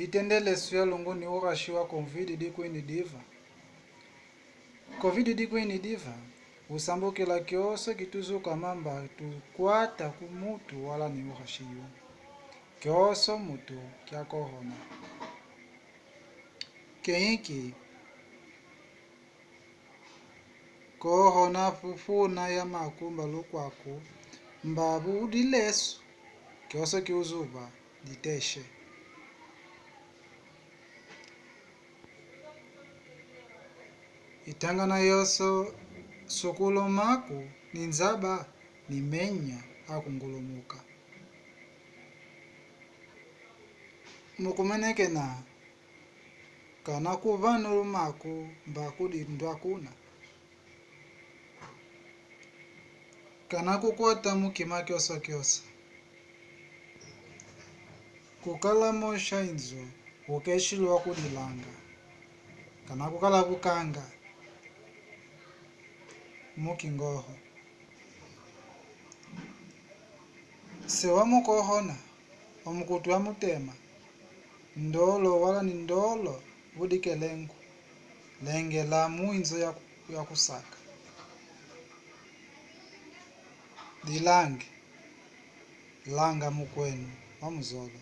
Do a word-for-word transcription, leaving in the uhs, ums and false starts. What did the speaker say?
Itendeleso ya lungu ni urashi wa Covid dikwini diva. Covid dikwini diva usambukila kioso kituzuka mamba tukwata ku mutu wala ni urashi yu. Kioso mutu kia kohona. Keinki kohona fufuna ya makumba lukwaku mbabu udileso kioso kiuzuva diteshe. Itangana yoso sukulo maku ni nzaba ni menya akungulumuka. Mukumenekena kana kuva nolumaku mba kudindwa kuna. Kana kukwata mukima kioso kioso. Kukala mosha inzo ukeshilwa kudilanga. Kana kukala bukanga mukingoho. Sewa mukohona omukutu amutema ndolo wala ni ndolo budikelengu lengela mu inzo ya, ya kusaka. Dilange langa mukwenu wa muzolo.